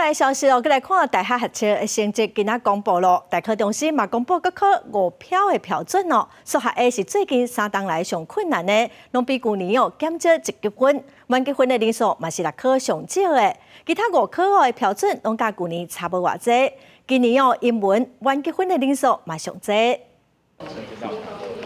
來消息哦，閣來看大學學測的成績，今仔公布咯。大考中心嘛公布國考五標的標準哦。數學 A 是最近三冬來上困難的，攏比舊年哦減少一級分，滿級分的人數嘛是六科上少的。其他五科的標準攏佮舊年差無偌濟。今年哦，英文滿級分的人數嘛上濟。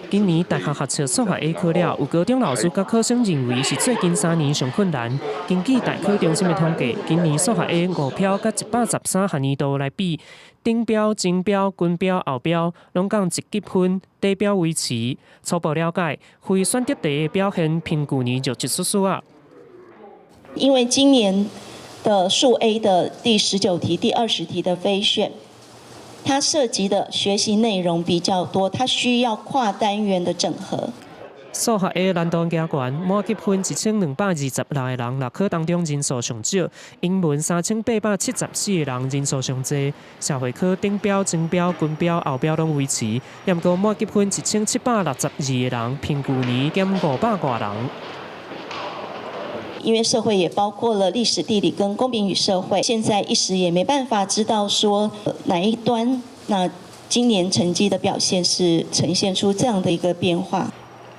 今年大學學測數學 A 考了，有高中老師佮考生認為是最近3年上困難。根據大考中心的統計，今年數學 A 五標佮113學年度來比，頂標、中標、均標、後標攏降一級分，底標維持。初步了解，非選擇題的表現比舊年弱一絲絲仔。因為今年的數 A 的第19題、第20題的非選，它涉及的學習內容比較多，它需要跨單元的整合。數學 A 難度加懸，滿級分1226個人，六科當中人數上少；英文3874個人，人數上濟。社會科頂標、中標、均標、後標攏維持，毋過滿級分1762個人，比舊年減500外人。因為社會也包括了歷史、地理跟公民與社會，現在一時也沒辦法知道說哪一端，那今年成績的表現是呈現出這樣的一個變化。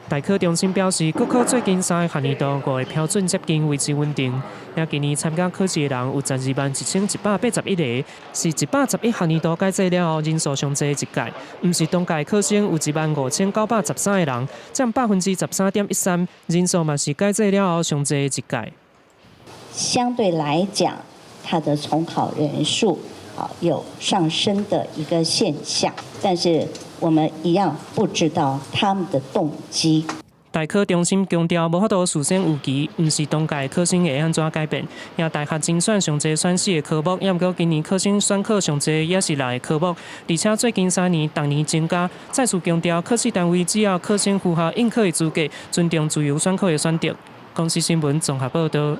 大考中心表示，國考最近三個學年度五個標準接近維持穩定。也今年參加考試的人有12萬1181個，是111學年度改制了後人數上濟一屆。毋是同屆考生有1萬5913個人，佔13.13%，人數嘛是改制了後上濟一屆。相對來講，它的重考人數啊有上升的一個現象，但是我們一樣不知道他們的動機。大考中心強調，無法度事先預期，毋是當屆考生會按怎改變。也大學甄選上濟選四個科目，也毋過今年考生選考上濟也是六個科目，而且最近3年逐年增加。再次強調，考試單位只要考生符合應考的資格，尊重自由選考的選擇。公視新聞綜合報導。